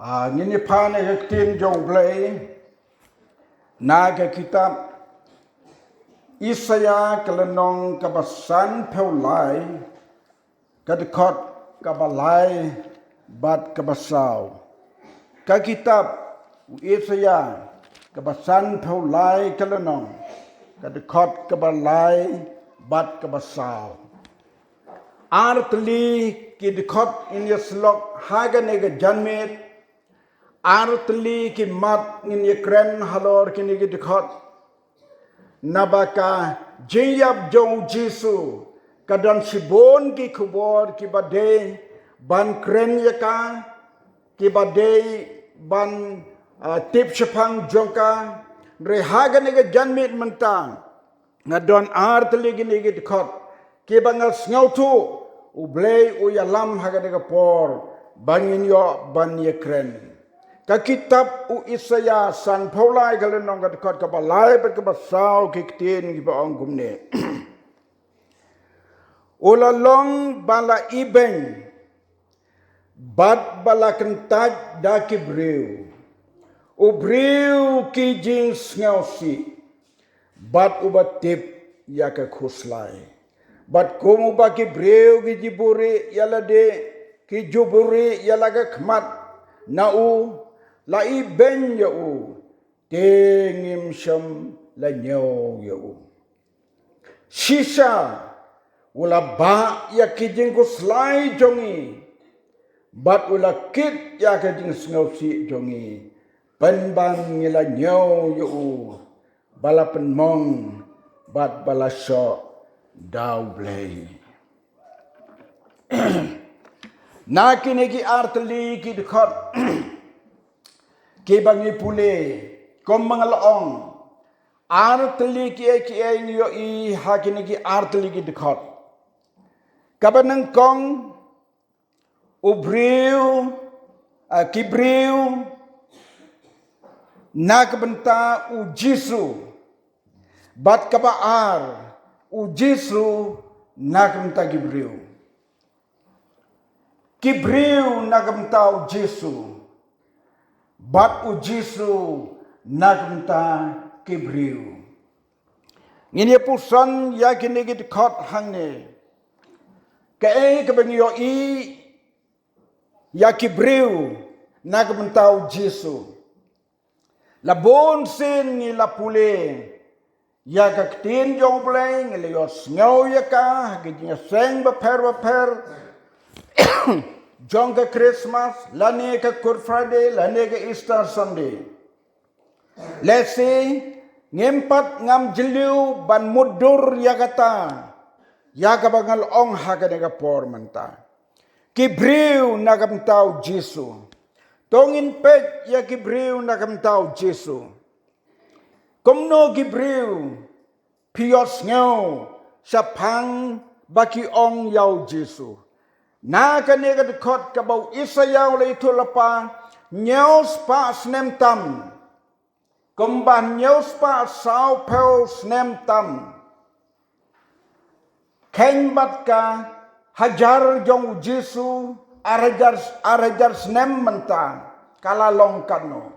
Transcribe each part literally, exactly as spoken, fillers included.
Ah, ngin ïa pan ïa ka ktien jong U Blei na ka kitab Isaiah ka lynnong kaba sanphew lai, ka dkhot kaba lai bad kaba saw. Ka kitab u Isaiah kaba sanphew lai ka lynnong, ka dkhot kaba lai bad kaba saw. Artylli ki dkhot ngin ïa syllok ha kane ka janmiet. Artylli ki mat ngin ïa kren halor kine ki dkhot. Naba ka jingïap jong u Jisu ka don shibun ki khubor kiba dei ban kren ïa ka, kiba dei ban, ah, tip shaphang jong ka. Hynrei ha kane ka janmiet mynta nga don artylli kine ki dkhot kiba nga sngewthuh U Blei u ïalam ha kane ka por ba ngin ïoh ban ïa kren. Ka kitab u Isaiah sanphew lai ka lynnong, ka dkhot kaba lai bad kaba saw, ki ktien kiba ong kumne. U la long ba la ibeiñ bad ba la kyntait da ki briew, u briew ki jingsngewsih, bad uba tip ïa ka khuslai. Bad kum uba ki briew ki ju buhrieh ïa lade, ki ju buhrieh ïa la ka khmat na u, la ibeiñ ïa u, te ngim shym la ñiew ïa u. Shisha u la bah ïa ki jingkhuslai jong ngi, bad u la kit ïa ka jingsngewsih jong ngi, pynban ngi la ñiew ïa u ba la pynmong bad ba la shoh da U Blei. Na kine ki artylli ki dkhot kiba ngi pule, kum ba nga la ong, artylli kiei kiei ngi ïohi ha kine ki artylli ki dkhot. Kaba nyngkong, u briew, ah, ki briew na ka bynta u Jisu, bad kaba ar, u Jisu na ka bynta ki briew. Ki briew na ka bynta u Jisu, bad u Jisu na ka bynta ki briew. Ngin ïa puson ïa kine ki dkhot hangne. Kaei kaba ngi ïohi ïa ki briew na ka bynta u Jisu? La bun sien ngi la pule ïa ka ktien jong U Blei, ngi la ïohsngew ïa ka ha ki jingïaseng bapher bapher jong ka Christmas, lane ka Good Friday, lane ka Easter Sunday. Lehse ngim pat ngam jylliew ban mutdur ïa kata, ïa kaba nga la ong ha kane ka por mynta. Ki briew na ka bynta u Jisu. To ngin peit ïa ki briew na ka bynta u Jisu. Kumno ki briew phi ïohsngew shaphang ba ki ong ïa u Jisu? Na kane ka dkhot kaba u Isaïah u la ïathuh lypa, hynñiew spah snem tam. Kumba hynñiew spah sawphew snem tam. Kheiñ bad ka hajar jong u Jisu, ar hajar, ar hajar snem mynta, ka la long katno?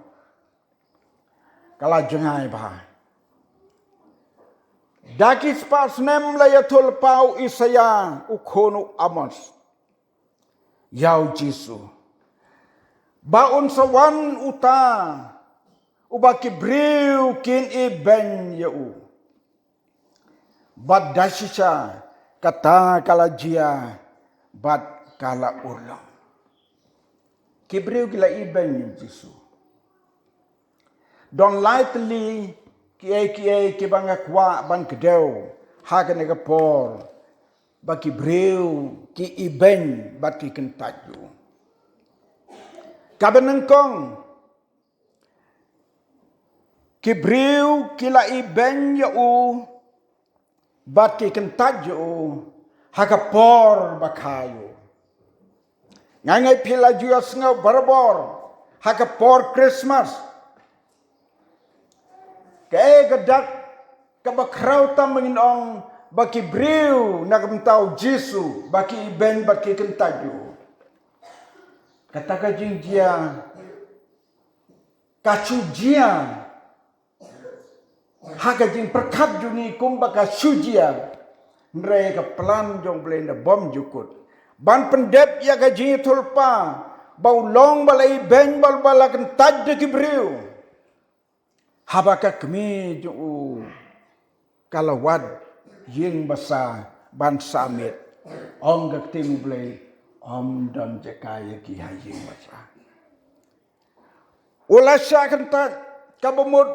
Ka la jngai bha. Da ki spah snem la ïathuh lypa u Isaïah, u khun u Amos, ïa u Jisu, ba un sa wan uta uba ki briew kin ibeiñ ïa u. Bad da shisha kata ka la jia bad ka la urlong. Ki briew ki la ibeiñ ïa u Jisu. Don lai tylli kiei kiei kiba nga kwah ban kdew ha kane ka por, ba ki briew ki ibeiñ bad ki kyntait ïa u. Kaba nyngkong, ki briew ki la ibeiñ ïa u bad ki kyntait ïa u ha ka por ba kha ïa u. Nga ngeit phi la ju ïohsngew barabor ha ka por Christmas. Kaei ka dak kaba khraw tam ba ngin ong ba ki briew na ka bynta u Jisu ba ki ibeiñ bad ki kyntait ïa u? Kata ka jingjia ka shu jia ha ka jingpyrkhat jong ngi kumba ka shu jia. Hynrei ka plan jong U Blei na bym ju kut ban pyndep ïa ka jingïathuhlypa ba u long ba la ibeiñ bad ba la kyntait da ki briew. Haba ka kmie jong u ka la wad ïing basa ban sah miet, ong ka ktien U Blei, ym don jaka ïa ki ha ïing basa. U la shah kyntait, kaba mut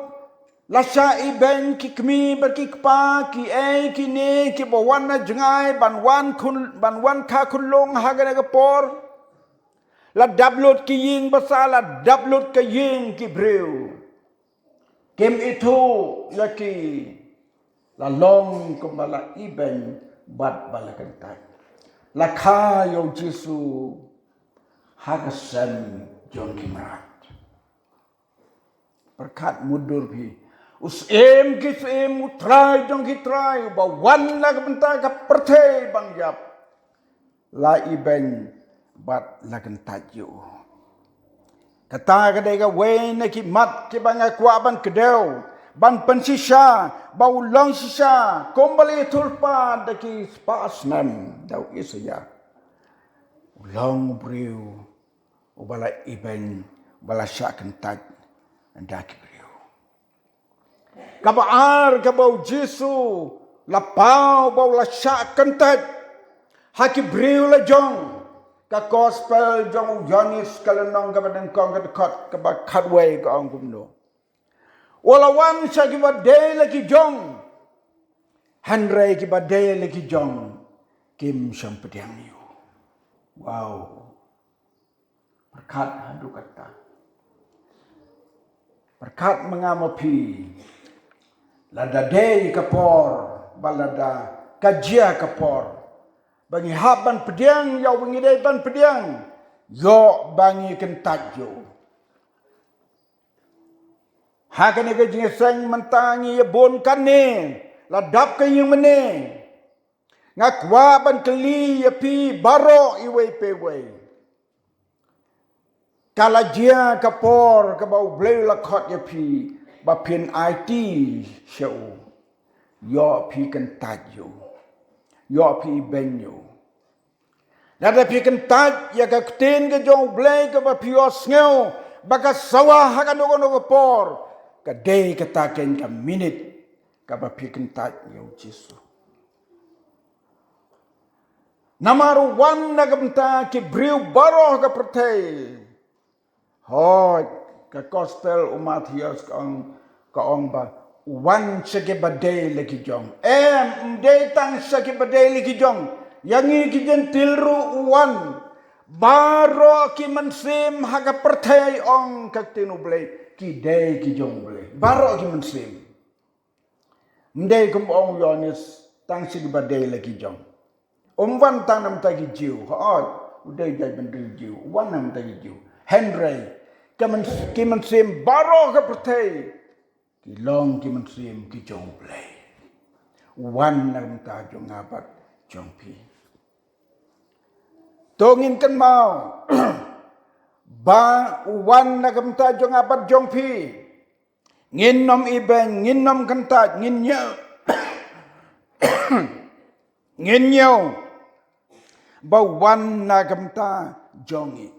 la shah ibeiñ ki kmie bad ki kpa, ki ei ki ne kiba wan na jngai ban wan khun, ban wan kha khunlung ha kane ka por. La dap lut ki ïing basa, la dap lut ka ïing ki briew. Kim ithuh ïa ki, la long kumba la ibeiñ bad ba la kyntait. La kha ïa U Jisu ha ka sem jong ki mrad. Pyrkhat mutdur phi, u Syiem ki syiem, u Trai jong ki trai, uba wan na ka bynta ka pyrthei ban ïap, la ibeiñ bad la kyntait ïa u. Kata ka dei kawei na ki mat kiba nga kwah ban kdew, ban pynshisha ba u long shisha kumba la ïathuhlypa da ki spah snem da u Isaïah. U long u briew uba la ibeiñ, uba la shah kyntait da ki briew. Kaba ar, kaba U Jisu la paw ba u la shah kyntait ha ki briew la jong. Ka Gospel jong u Ïoannis ka lynnong kaba nyngkong, ka dkhot kaba khatwei ka ong kumno: U la wan sha kiba dei la ki jong, hynrei kiba dei la ki jong kim shym pdiang ïa u. Wow. Pyrkhat haduh katta. Pyrkhat ma nga ma phi. Lada dei ka por, ba lada ka jia ka por ba ngi hap ban pdiang ïa uba ngi dei ban pdiang, ïoh ba ngi kyntait ïa u. Ha kane ka jingïaseng mynta ngi ïa bun kane, la dap ka ïing mane. Nga kwah ban kylli ïa phi baroh iwei pa iwei. Ka la jia ka por kaba U Blei u la khot ïa phi ba phin aiti sha u. Ïoh phi kyntait ïa u. Ïoh phi ibeiñ ïa u. Lada phi kyntait ïa ka ktien ka jong U Blei kaba phi ïohsngew ba ka sawa ha kano kano ka por, ka dei kata keiñ ka minit kaba phi kyntait ïa U Jisu. Namar u wan na ka bynta ki briew baroh ka pyrthei. Hooid, ka Gospel u Mathaios ka ong, ka ong ba u wan sha kiba dei la ki jong. Em, ym dei tang sha kiba dei la ki jong. Ïa ngi ki Jentil ruh u wan. Baroh ki mynsiem ha ka pyrthei, ong ka ktien U Blei, ki dei ki jong U Blei. Baroh ki mynsiem. Ym dei kum ong u Ïoannis tang sha kiba dei la ki jong. Um wan tang na bynta ki Jiw, hooid, u dei jaitbynriew Jiw, u wan na bynta ki Jiw. Hynrei ki myn-, ki mynsiem baroh ka pyrthei ki long ki mynsiem ki jong U Blei. U wan na bynta jong nga bad jong phi. To ngin kynmaw ba u wan na bynta jong nga bad jong phi. Ngin ym ibeiñ, ngin ym kyntait, ngin ñiew, ngin ñiew ba u wan na ka bynta jong ngi.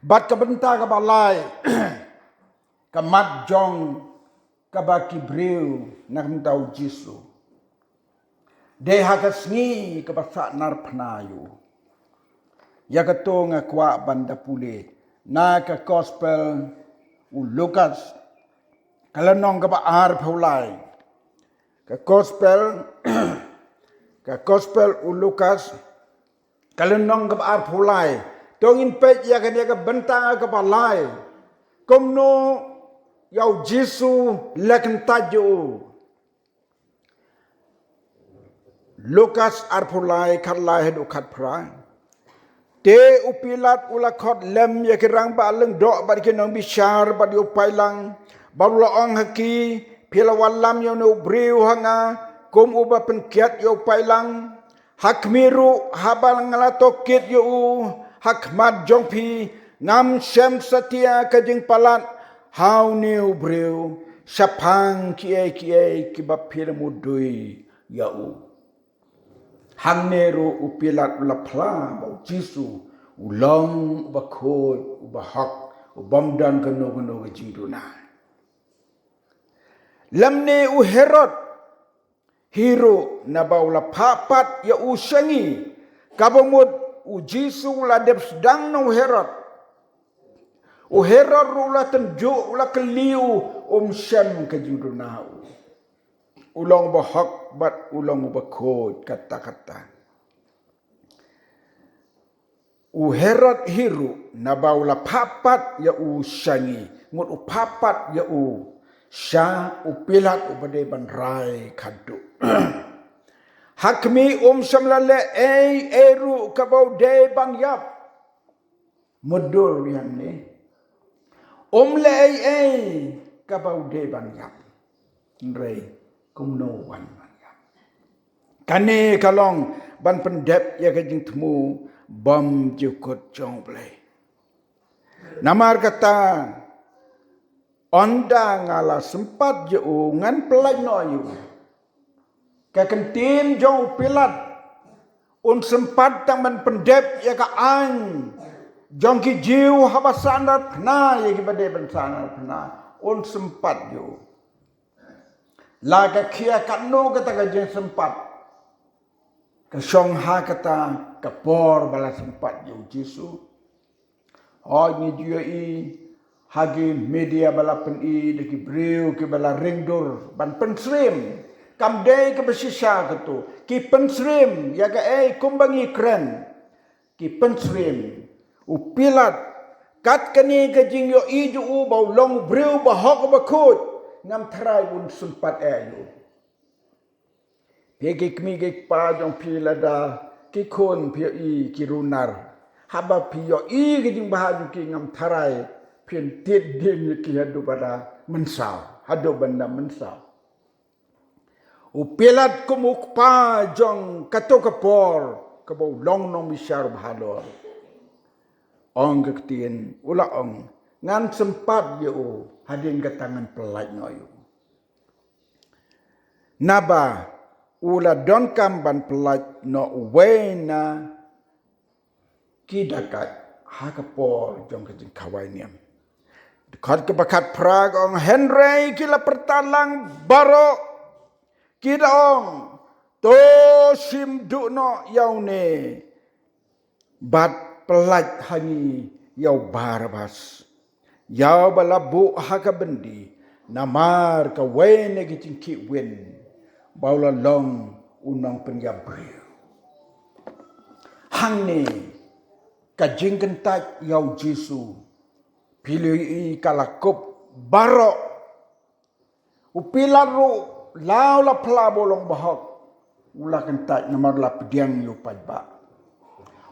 Bad ka bynta kaba lai, ka mat jong kaba ki briew na ka bynta U Jisu. Dei ha ka sngi kaba sah narphna ïa u. Ïa kato nga kwah ban da pule na ka Gospel u Lukas, ka lynnong kaba arphew lai. Ka Gospel, ka Gospel u Lukas, ka lynnong kaba arphew lai. To ngin peit ïa kane ka bynta kaba lai. Kumno ïa U Jisu la kyntait ïa u. Lukas arphew lai, khatlai haduh khatphra. Te u Pilat u la khot lem ïa ki rangbah lyngdoh bad ki nongbishar bad ïa u paidlang, bad u la ong ha ki, phi la wallam ïa une u briew ha nga kum uba pynkiad ïa u paidlang? Ha khmih ruh, haba nga la tohkit ïa u ha khmat jong phi, Ngam shym satia ka jingpalat ha une u briew shaphang kiei kiei kiba phi la mudui ïa u. Hangne ruh u Pilat u la phla ba u Jisu u long uba khuid, uba hok, u bym don kano kano ka jingduna. Lymne u Herod hi ruh naba u la phah pat ïa u sha ngi, kaba mut u Jisu u la dep sdang na u Herod. U Herod ruh u la tynjuh, u la kylli u, um shem ka jingduna u. U long uba hok bad u long uba khuid katta katta. U Herod hi ruh naba u la phah pat ïa u sha ngi, ngut u phah pat ïa u sha u Pilat uba dei ban rai khadduh. Ha khmih, um shym la leh ei ei ruh kaba u dei ban ïap. Mutdur ïa ngi. Um leh ei ei kaba u dei ban ïap. Hynrei kumno u wan ban ïap? Kane ka long ban pyndep ïa ka jingthmu bymjukut jong U Blei. Namar kata, ynda nga la sympat ïa u, ngan pyllait noh ïa u. Ka kyntien jong u Pilat, un sympat tang ban pyndep ïa ka aiñ jong ki Jiw haba sahnarphna ïa kiba dei ban sahnarphna, un sympat ïa u. La ka khia katno kata ka jingsympat, ka shong ha kata ka por ba la sympat ïa u Jisu. Hooid, ngi ju ïohi ha ki media ba la pyni da ki briew kiba la ring dur ban pynsyriem. Kam dei kaba shisha kato, ki pynsyriem ïa kaei kumba ngi kren. Ki pynsyriem. U Pilat, kat kane ka jingïohi jong u ba u long u briew ba hok ba khuid, ngam tharai un sympat ei ei ïa u. Phi ki kmie ki kpa jong phi, lada ki khun phi ïohi ki runar, haba phi ïohi ki jingbha jong ki, ngam tharai phin tied dien ïa ki haduh ba da mynsaw, haduh ban da mynsaw. U Pilat kum u kpa jong kato ka por kaba u long nongbishar ba halor, ong ka ktien, u la ong, ngan sympat ïa u, hadien kata ngan pyllait noh ïa u. Naba u la donkam ban pyllait noh uwei na ki dakaid ha ka por jong ka jingkhawai niam. Dkhot kaba khatphra ka ong, hynrei ki la pyrta lang baroh, ki da ong, to shim duh noh ïa une bad pyllait ha ngi ïa u Barabas, ïa uba la buh ha ka byndi namar kawei na ki jingkhih win ba u la long u nongpynïap briew. Hangne ka jingkyntait ïa u Jisu, phi la ïohi, ka la kup baroh. U Pilat ruh la u la phla ba u long ba hok, u la kyntait namar u la pdiang ïa u paidbah.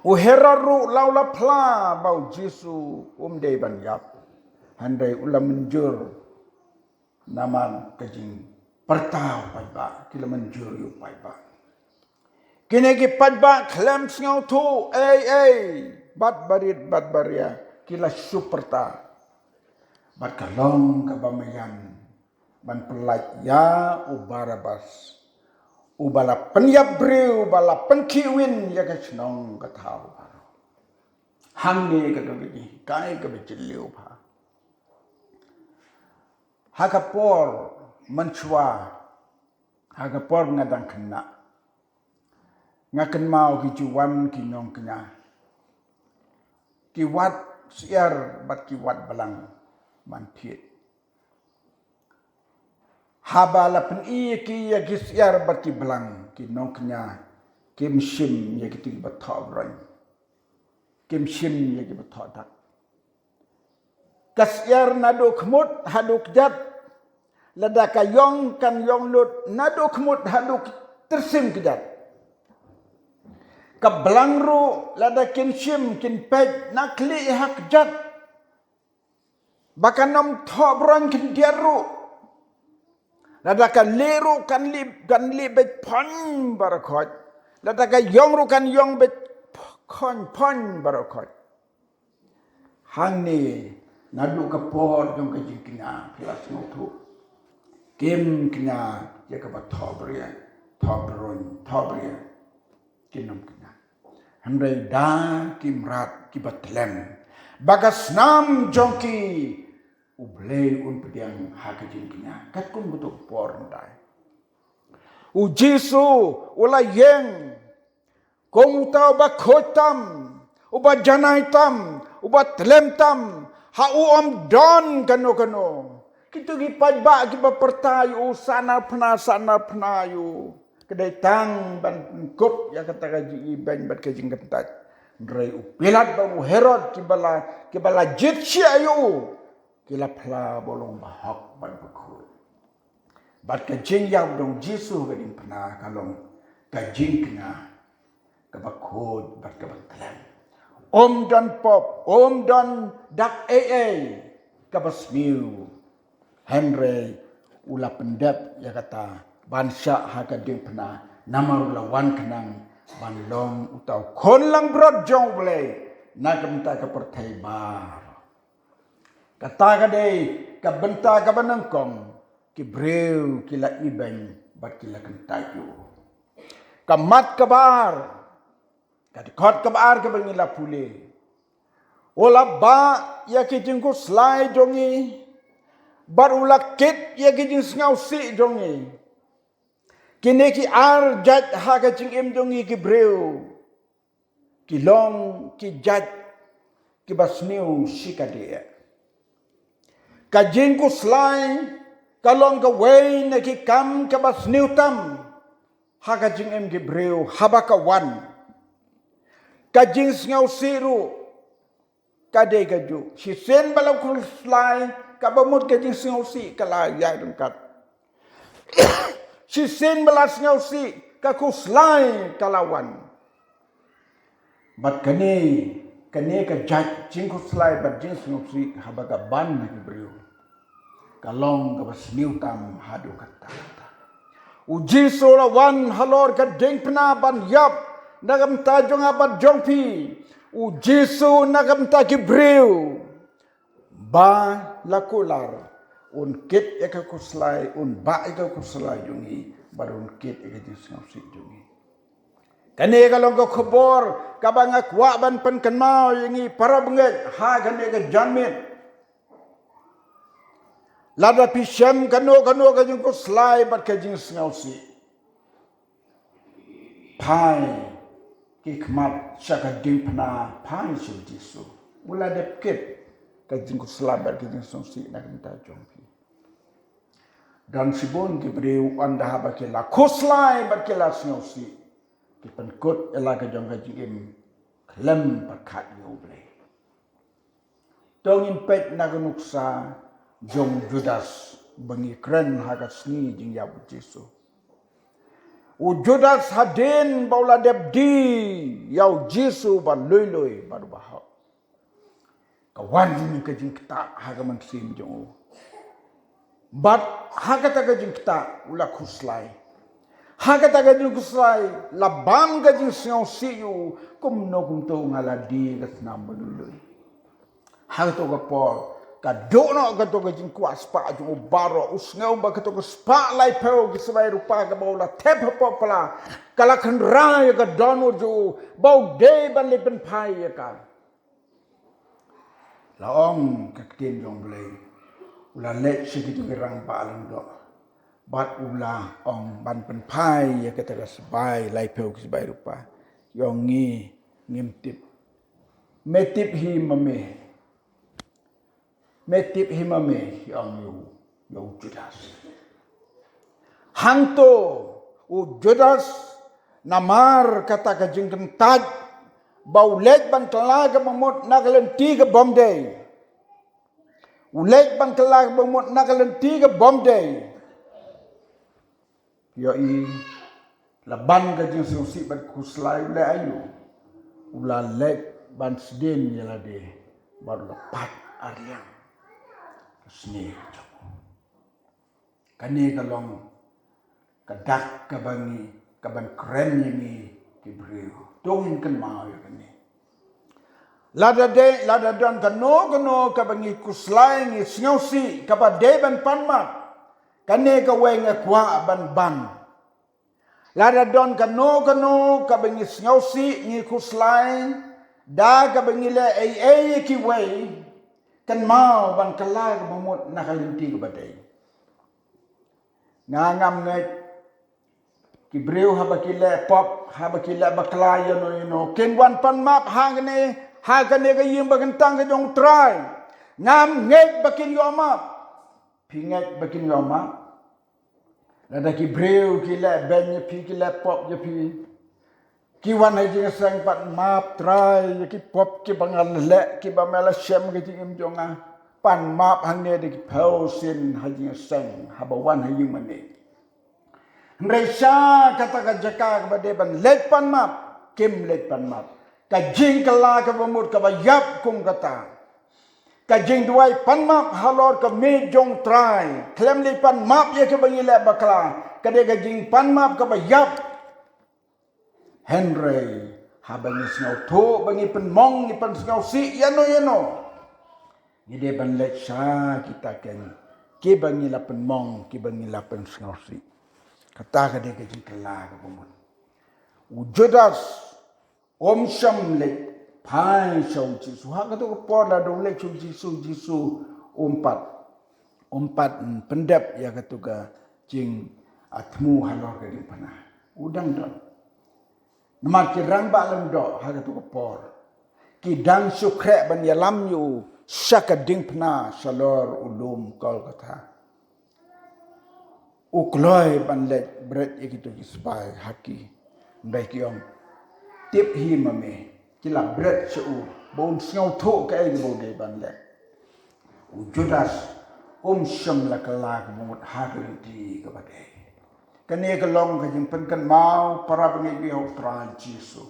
U Herod ruh la u la phla ba u Jisu um dei ban ïap, hynrei u la mynjur namar ka jingpyrta u paidbah, ki la mynjur ïa u paidbah. Kine ki paidbah khlem sngewthuh ei ei, bad barit bad baria, ki la shu pyrta. Bad ka long kaba maïan ban pyllait ïa u Barabas, uba la pynïap briew, uba la pynkhih win ïa ka shnong ka thaw baroh. Hangne ka dei ka jinghikai kaba jylliew bha. Ha ka por mynshuwa, ha ka por nga dang khynnah, nga kynmaw ki ju wan ki nongkñia, ki wad syiar bad ki wad blang ban thied. Haba la pyni ïa ki ïa ki syiar bad ki blang, ki nongkñia kim shim ïa kito kiba thoh broin, kim shim ïa kiba thoh dak. Ka syiar naduh khmut haduh kjat, lada ka ïong kan ïong lut naduh khmut haduh tyrsiem kjat. Ka blang ruh lada kin shim kin peit na khlieh ha kjat, ba kan ym thoh broin khyndiat ruh. Lada ka lieh ruh kan lieh, kan lieh beit phon baroh khoit. Lada ka ïong ruh kan ïong beit khon phon baroh khoit. Hangne naduh ka por jong ka jingkñia phi la sngewthuh. Kim kñia ïa kaba thohbria, thohbrun, thohbria. Kin ym kñia. Hynrei da ki mrad kiba tlem ba ka snam jong ki, U Blei un pdiang ha ka jingkñia. Katkum kato ka por ndai, U Jisu u la ïeng kum uta uba khuid tam, uba janai tam, uba tlem tam, ha u ym don kano kano. Kito ki paidbah kiba pyrta ïa u, sahnarphna, sahnarphna ïa u, ka dei tang ban pynkup ïa kata ka jingibeiñ bad ka jingkyntait. Hynrei u Pilat bad u Herod kiba la, kiba la jied shiah ïa u, ki la phla ba u long bahok bad bakhuid. Bad ka jingïap jong U Jisu ha ka diengphna ka long ka jingkñia kaba khuid bad kaba tlem. Um don pop, um don dak ei ei kaba sniew. Hynrei u la pyndep ïa kata ban shah ha ka diengphna, namar u la wan khnang ban long uta u khun langbrot jong U Blei na ka bynta ka pyrthei baroh. Kata ka dei ka bynta kaba nyngkong, ki briew ki la ibeiñ bad ki la kyntait ïa u. Ka mat kaba ar, ka dkhot kaba ar kaba ngi la pule, u la bah ïa ki jingkhuslai jong ngi bad u la kit ïa ki jingsngewsih jong ngi. Kine ki ar jait ha ka jingim jong ngi ki briew ki long ki jait kiba sniew shikatdei. Ka jingkhuslai ka long kawei na ki kam kaba sniew tam ha ka jingim ki briew haba ka wan. Ka jingsngewsih ruh ka dei kajuh. Shisien ba la khuslai, kaba mut ka jingsngewsih ka la ïaid ryngkat. Shisien ba la sngewsih, ka khuslai ka la wan. Bad kane, kane ka jait jingkhuslai bad jingsngewsih haba ka ban na ki briew, ka long kaba sniew tam haduh katta katta. U Jisu la wan halor ka diengphna ban ïap na ka bynta jong nga bad jong phi. U Jisu na ka bynta ki briew ba la kular, un kit ïa ka khuslai, un bah ïa ka khuslai jong ngi bad un kit ïa ka jingsngewsih jong ngi. Kane ka long ka khubor kaba nga kwah ban pynkynmaw ïa ngi para bangeit ha kane ka janmiet. Lada phi shem kano kano ka jingkhuslai bad ka jingsngewsih, phai ki khmat sha ka diengphna, phai sha U Jisu. U la dep kit ka jingkhuslai bad ka jingsngewsih na ka bynta jong phi. Don shibun ki briew ynda haba ki la khuslai bad ki la sngewsih, ki pynkut ïa la ka jong ka jingim khlem pyrkhat ïa U Blei. To ngin peit na ka nuksa jong Judas ba ngi kren ha ka sngi jingïap U Jisu. U Judas hadien ba u la dep die ïa U Jisu ba lui lui bad u bahok, ka wan ka jingktah ha ka mynsiem jong u. Bad ha kata ka jingktah u la khuslai. Ha kata ka jingkhuslai la ban ka jingsngewsih ïa u, kumno kumto nga la die ka snam ba lui lui. Ha kato ka por ka duh noh kato ka jingkwah spah jong u baroh, u sngew ba kato ka spah laiphew ki sbai rupa kaba u la thep hapoh pla ka la kynrang ïa ka dohnud jong u ba u dei ban leit pynphai ïa ka. La ong ka ktien jong U Blei, u la leit sha kito ki rangbah lyngdoh bad u la ong ban pynphai ïa kata ka sbai laiphew ki sbai rupa. Ïa ngi ngim tip. Me tip hi ma me. Me tip hi ma me, ïa ong ïa u, ïa u Judas. Hangto u Judas namar kata ka jingkyntait ba u leit ban kylla kaba mut na ka lynti ka bym dei. U leit ban kylla kaba mut na ka lynti ka bym dei. Ïohi, la ban ka jingsngewsih bad khuslai, u leh aïu? U la leit ban sdien ïa lade bad u la pait arliang ka snier jong u. Kane ka long ka dak kaba ngi, kaban kren ïa ngi ki briew. To ngin kynmaw ïa kane. Lada dei, lada don kano kano kaba ngi khuslai, ngi sngewsih, kaba dei ban pan map, kane kawei nga kwah ban ban. Lada don kano kano kaba ngi sngewsih, ngi khuslai da kaba ngi leh ei ei ïa kiwei, kynmaw ban kylla kaba mut na ka lynti kaba dei. Nga ngam ngeit ki briew haba ki leh pop, haba ki leh bakla ïano ïano, kin wan pan map hangne ha kane ka ïing bakyntang ka jong U Trai. Ngam ngeit ba kin ïoh map. Phi ngeit ba kin ïoh map? Lada ki briew ki leh beiñ ïa phi, ki leh pop ïa phi, ki wan ha ïing seng, pan map Trai ïa ki pop kiba nga leh, kiba me la shem ka jingim jong nga. Pan map hangne da ki phew sien ha ïing seng haba wan ha ïing mane. Hynrei sha kata ka jaka kaba dei ban leit pan map, kim leit pan map. Ka jingkylla kaba mut kaba ïap kum kata, ka jingduwai pan map halor ka miej jong U Trai, khlem leit pan map ïa kaba ngi leh bakla, ka dei ka jingpan map kaba ïap. Hynrei haba ngi sngewthuh ba ngi pynmong, ngi pynsngewsih ïano ïano, ngi dei ban leit sha kita ken kiba ngi la pynmong, kiba ngi la pynsngewsih. Kata ka dei ka jingkylla kaba mut. U Judas um shym leit phai sha U Jisu. Ha kato ka por lada u leit sha U Jisu, U Jisu um pat, um pat pyndep ïa kato ka jing, ah, thmu halor ka diengphna. U dang don. Namar ki rangbah lyngdoh ha kato ka por ki dang shu khreh ban ïalam ïa u sha ka diengphna shalor u lum Golgotha. U kloi ban leit bret ïa kito ki spah ha ki. Hynrei ki ong, tip hi ma me, ki la bret sha u ba un sngewthuh kaei kaba u dei ban leh. U Judas um shym la kylla kaba mut ha ka lynti kaba dei. Kane ka long ka jingpynkynmaw para bangeit ïa U Trai Jisu.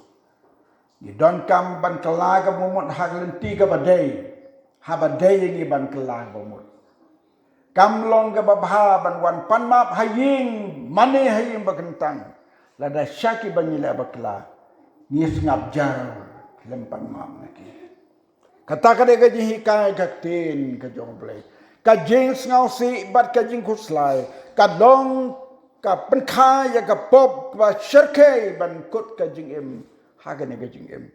Ngi donkam ban kylla kaba mut ha ka lynti kaba dei, haba dei ïa ngi ban kylla kaba mut. Kam long kaba bha ban wan pan map ha ïing mane ha ïing bakyntang, lada sha kiba ngi leh bakla ngi sngap jar khlem pan map na ki. Kata ka dei ka jinghikai ka ktien ka jong U Blei. Ka jingsngewsih bad ka jingkhuslai ka long ka pynkha ïa ka pop ba shyrkhei ban kut ka jingim ha kane ka jingim.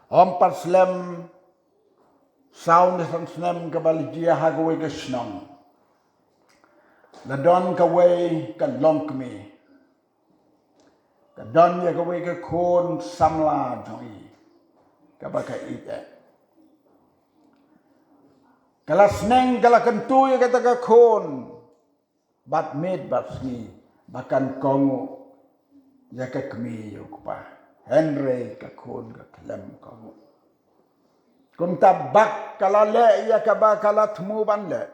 Ym pat slem saw ne san snem kaba la jia ha kawei ka shnong, la don kawei ka longkmie. Ka don ïa kawei ka khun samla jong i kaba ka ïeit eh. Ka la sneng, ka la kyntu ïa kata ka khun bad miet bad sngi ba kan kohnguh ïa ka kmie ïa u kpa. Hynrei ka khun ka khlem kohnguh. Kumta bad ka la leh ïa kaba ka la thmu ban leh,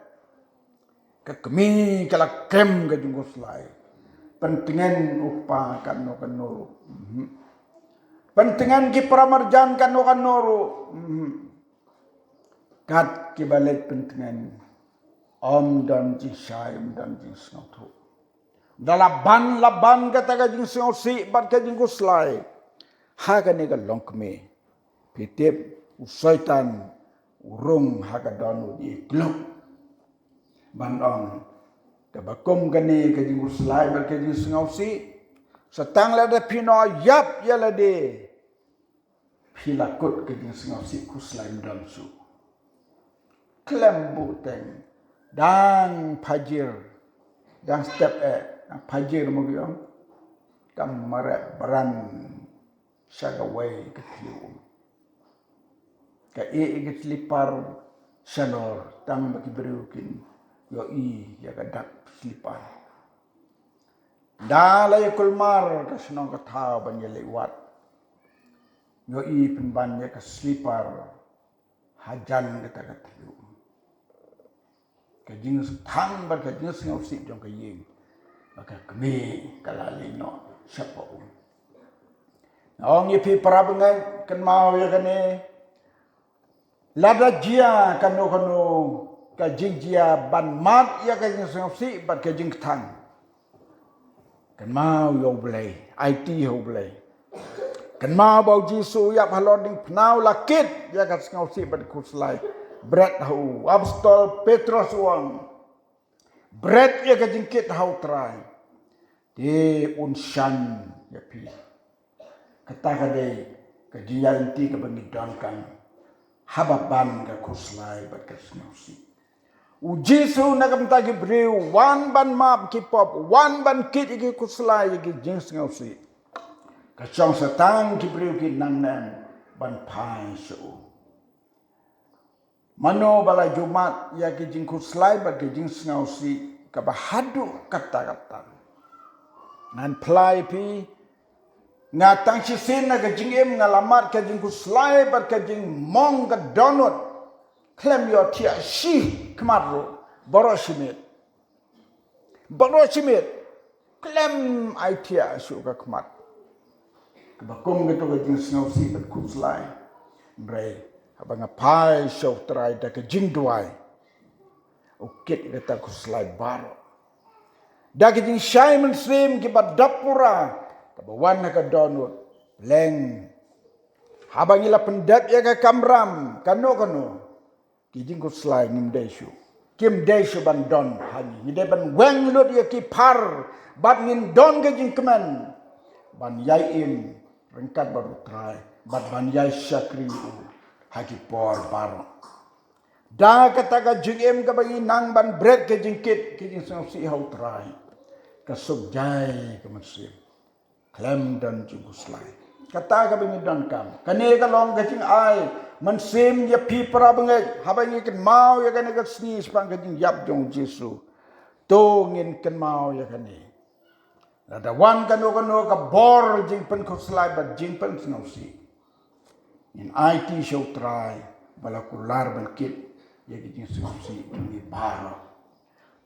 ka kmie ka la kem ka jingkhuslai. Pyntngen u kpa kano kano ruh. Mhm. Pyntngen ki para marjan kano kano ruh. Mhm. Kat kiba leit pyntngen, ym don jingshai, ym don jingsngewthuh. Da la ban, la ban kata ka jingsngewsih bad ka jingkhuslai ha kane ka longkmie. Phi tip, u Soitan u rung ha ka don u dih kluk ban ong, kaba kum kane ka jingkhuslai bad ka jingsngewsih, sa tang lada phi noh ïap ïa lade, phi la kut ka jingsngewsih khuslai, ym don shuh. Khlem buhteng, dang phajir, dang step eh, dang phajir mo ki ong, kam mareh bran sha kawei ka thliew um. Ka ïeh ïa ka slipar shalor, tang ba ki briew kin ïohi ïa ka dak slipar. Da la ïa kulmar ka shnong ka thaw ban ïa leit wad, ïohi pynban ïa ka slipar hajan kata ka thliew. Ka jingthang bad ka jingsngewsih jong ka ïing, ba ka kmie ka la leit noh shapoh um. Nga ong ïa phi para bangeit, kynmaw ïa kane. Lada jia kano kano ka jingjia ban mad ïa ka jingsngewsih bad ka jingthang, kynmaw ïa U Blei, aiti ha U Blei. Kynmaw ba u Jisu u ïap halor diengphna, u la kit ïa ka sngewsih bad khuslai. Bret ha u. Apostol Petros u ong, bret ïa ka jingkit ha u Trai, te un shon ïa phi. Kata ka dei ka jingïaid lynti kaba ngi donkam haba ban ka khuslai bad ka sngewsih. U Jisu na ka bynta ki briew u wan ban map ki pop, u wan ban kit ïa ki khuslai, ïa ki jingsngewsih. Ka shong sa tang ki briew ki nang ne em ban phai sha u. Mano ba la ju mad ïa ki jingkhuslai bad ki jingsngewsih kaba haduh katta katta? Ngan phla ïa phi, nga tang shisien na ka jingim nga la mad ka jingkhuslai bad ka jingmong ka dohnud khlem ïohthiah shi khmat ruh, baroh shi miet. Baroh shi miet khlem ai thiah shuh ka khmat. Kaba kum kato ka jingsngewsih bad khuslai. Hynrei haba nga phai sha u Trai da ka jingduwai, u kit kata khuslai baroh. Da ka jingshai mynsiem kiba dap pura kaba wan na ka dohnud. Leng, haba ngi la pyndep ïa ka kamram kano kano, ki jingkhuslai ngim dei shuh, kim dei shuh ban don ha ngi. Ngi dei ban weng lut ïa ki phar bad ngin don ka jingkmen ban ïai im ryngkat bad u Trai bad ban ïai shakri ïa u ha ki por baroh. Da kata ka jingim kaba ngi nang ban bret ka jingkit ki jingsngewsih ha u Trai, ka suk jai ka mynsiem. Khlem don jingkhuslai. Kata kaba ngi donkam. Kane ka long ka jingai mynsiem ïa phi para bangeit haba ngi kynmaw ïa kane ka sngi shaphang ka jingïap jong u Jisu. To ngin kynmaw ïa kane. Lada wan kano kano ka bor jingpynkhuslai bad jingpynsngewsih, ngin aiti sha u Trai ba la kular ban kit ïa ki jingsngewsih jong ngi baroh.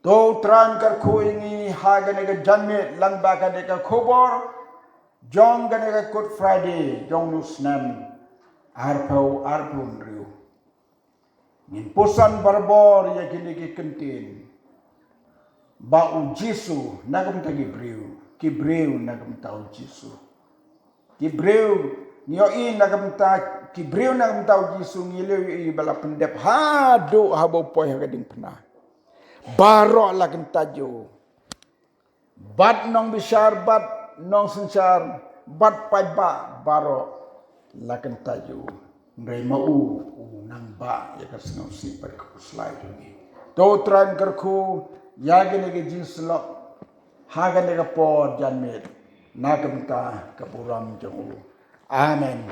To u Trai un kyrkhu ïa ngi ha kane ka janmiet lyngba kane ka khubor jong kane ka Good Friday jong une u snem arphew arphew hynriew. Ngin puson barabor ïa kine ki kyntien ba u Jisu na ka bynta ki briew, ki briew na ka bynta u Jisu. Ki briew, ngi ïohi na ka bynta ki briew na ka bynta u Jisu, ngi la ïohi ba la pyndep haduh haba u poi ha ka diengphna. Baroh la kyntait ïa u. Bad nongbishar, bad nongsynshar, bad paidbah baroh la kyntait ïa u. Hynrei ma u, u nang bah ïa ka sngewsih bad ka khuslai jong ngi. To u Trai un kyrkhu ïa kine ki jingsyllok ha kane ka por janmiet na ka bynta ka burom jong u. Amen.